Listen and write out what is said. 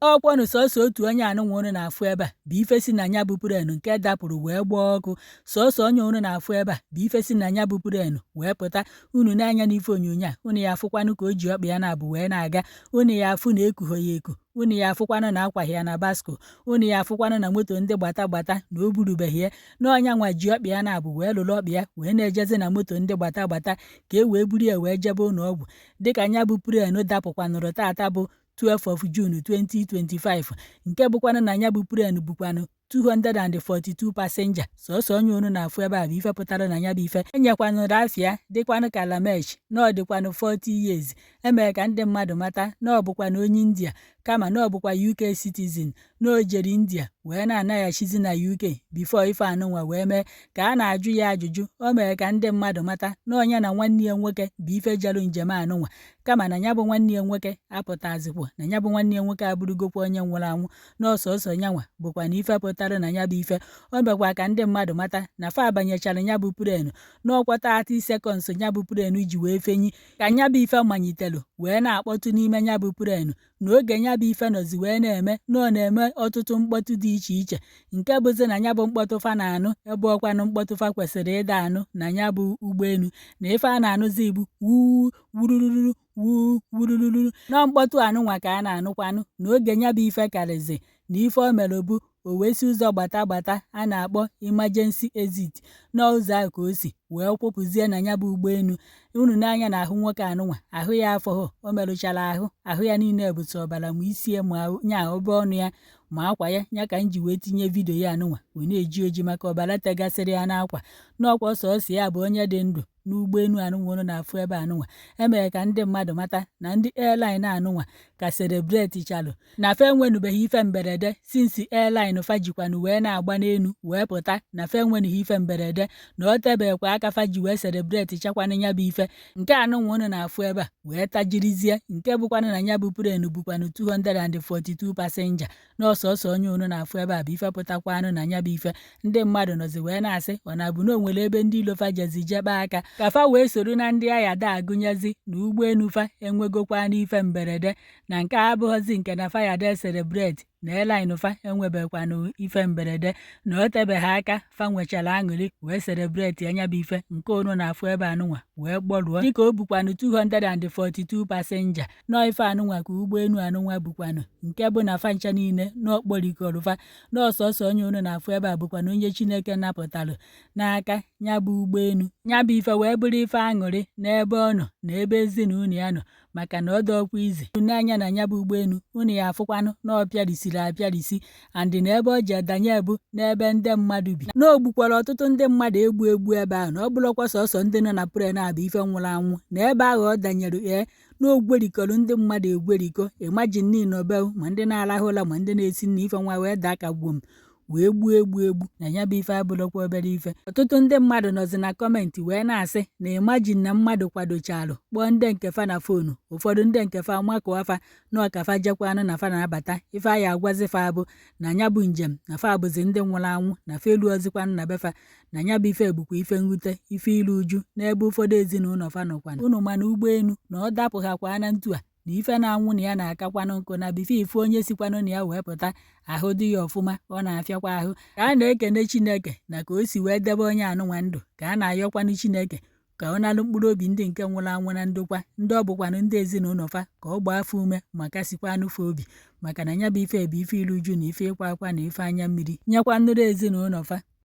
Ọkwanụ sọsọ otu onye anụnwa unu na-afụ ebe a bụ ife si na ya bụ plane nke dapụrụ wee gbaa ọkụ. Sọsọ onye unu na-afụ ebe a bụ ife si na ya bụ plane wee pụta. Unu na-anya n'ife onyonyo a, unu ya afụkwanụ ka o ji ọkpa ya na-abụ wee na-aga. Unu ya afụ na ekuho ya eku. Unu ya afụkwanụ na akwaghị ya na bicycle. Unu ya afụkwanụ na moto ndị gbata gbata na o burubeghị ya. Na ọnya nwa ji ọkpa ya na-abụ wee lụrụ ọkpa ya wee na-ejezi na moto ndị gbata gbata ka e wee buru ya wee jebe ụlọ ọgwụ. Dịka ya bụ plane dapụkwanụrụ tata bụ 12 of June 2025, nke bụkwanụ na ya bụ plane bukwanụ 242 passenger. Sọsọ onye unu na-afụ ebe a bụ ife pụtara na ya bụ ife. Enyekwanụrụ afịa dịkwanụ ka Lamesh na ọ dịkwanụ 40 years. Emere ka ndị mmadụ mata na ọ bụkwanụ onye India, kama na ọ bụkwa UK citizen, na o jere India wee na-anaghachizi na UK before ife anụnwa wee mee. Ka a na-ajụ ya ajụjụ, o mere ka ndị mmadụ mata na onye na nwanne ya nwoke bụ ife jeru njem anụnwa, kama na ya bụ nwanne ya nwoke apụtazikwa, na ya bụ nwanne ya nwoke abụrụgokwa onye nwụrụ anwụ, na ọsọsọ nyanwa bụkwa na ife pụtara na ya bụ ife. O mekwa ka ndị mmadụ mata na fa abanyechara ya bụ plane n'ọkwa 30 seconds ya bụ plane ji wee fenyi ka ya bụ ife manyitelu wee na-akpọtụ n'ime ya bụ plane, na oge ya bụ ife nọzi wee na-eme na ọ na-eme ọtụtụ mkpọtụ dị iche iche, nke bụzi na ya bụ mkpọtụ fa na-anụ ebe ọkwanụ mkpọtụ fa kwesịrị ịda anụ na ya bụ ụgbọelu, na ife a na-anụzi bụ wuu wurururu wuu wurururu. Na mkpọtụ anụnwa ka a na-anụkwanụ na oge ya bụ ife karịzi na ife o mere bụ o wee si ụzọ gbata gbata a na-akpọ emergency exit, n'ụzọ ahụ ka o si wee kwụpụzie na ya bụ ụgbọelu. Unu n'anya na ahụ nwoke anụnwa, ahụ ya afọghọ, o merụchara ahụ, ahụ ya niile bụcha ọbara, ma isie ma nya ọbụ ọnụ ya ma akwa ya. Ya ka m ji wee tinye video ya anụnwa wee na-eji oji maka ọbara tegasịrị ya n'akwa. N'ọkwa sọsọ ya bụ onye dị ndụ n'ụgbọelu anụnwa unu na-afụ ebe anụnwa. Emere ka ndị mmadụ mata na ndị airline anụnwa ka celebrate chalụ na fa enwenubeghị ife mberede since airline fa jikwanụ wee na-agba n'elu wee pụta, na fa enwenughị ife mberede, na o tebekwa aka fa ji wee celebrate chakwanụ ya bụ ife nke anụnwa unu na-afụ ebe a wee tajirizie, nke bụkwanụ na ya bụ plane bukwanụ 242 passenger, na ọsọsọ onye unu na-afụ ebe a bụ ife pụtakwanụ na ya bụ ife. Ndị mmadụ nọzi wee na-asị ọ na-abụ na o nwere ebe ndị ilo fa jezi jebe aka ka fa wee soro na ndị agha da agụnyezi na ụgbọelu fa enwegokwa n'ife mberede, na nke a abụghọzi nke na fa ya de celebrate na airline fa enwebekwanụ ife mberede, na o tebeghị aka fa nwechara aṅụrị wee celebrate anya bụ ife nke unu na-afụ ebe anụnwa wee gbọrụọ, dịka o bukwanụ 242 passenger. Nọọ ife anụnwa ka ụgbọelu anụnwa bukwanụ, nke bụ na fa ncha niile n'okporikọrụfa, n'ọsọsọ onye unu na-afụ ebe a bụkwanụ onye Chineke napụtalụ n'aka ya bụ ụgbọelu. Ya bụ ife wee bụrụ ife aṅụrị n'ebe ọ nọ na ebe ezinụlọ ya nọ, maka na ọ dọkwa izi n'anya na ya bụ ụgbọelu unu ya afụkwanụ na ọ pịarisiri apịarisi and na ebe ọ ji adanye bụ n'ebe ndị mmadụ bi, na o gbukwara ọtụtụ ndị mmadụ egbu egbu ebe ahụ, na ọ bụrụkwa sọsọ ndị nọ na plane a bụ ife nwụrụ anwụ na ebe ahụ ọ danyere. Ee, na ogwerikọrọ ndị mmadụ egwerikọ. Imagine niile obe ma ndị na-arahụ ụra ma ndị na-esi nri, ife nwa wee daa ka gwom wee gbuo egbu egbu na ya bụ ife abụrụkwa obere ife. Ọtụtụ ndị mmadụ nọzi na comment wee na-asị na imagine na mmadụ kwadochalụ kpọọ ndị nke fa na phone, ụfọdụ ndị nke fa makụọ fa na ọkafa jekwanụ na fa na-abata, ife a ya agwazi fa bụ na ya bụ njem na fa bụzi ndị nwụrụ anwụ, na fa elu ozikwanụ na befa, na ya bụ ife bụkwa ife mwute, ife iru uju n'ebe ụfọdụ ezinụlọ fa nọkwanụ. Unu mana ụgbọelu na ọ dapụ ha kwa na ntu a na ife na-anwụ na ya na-akakwanụ nkụ, na before ife onye sikwanụ na ya wee pụta ahụ dị ya ọfụma, ọ na-afịakwa ahụ. Ka a na-ekene Chineke na ka o si wee debe onye anụnwa ndụ, ka a na-ayọkwanụ Chineke ka ọ nalụ mkpụrụ obi ndị nke nwụrụ anwụ na ndokwa, ndị ọ bụkwanụ ndị ezinụlọ fa ka ọ gbaa afọ ume ma kasikwanụ fa obi, maka na ya bụ ife bụ ife iru uju na ife ịkwa akwa na ife anya mmiri nyekwa nnụrụ ezinụlọ fa.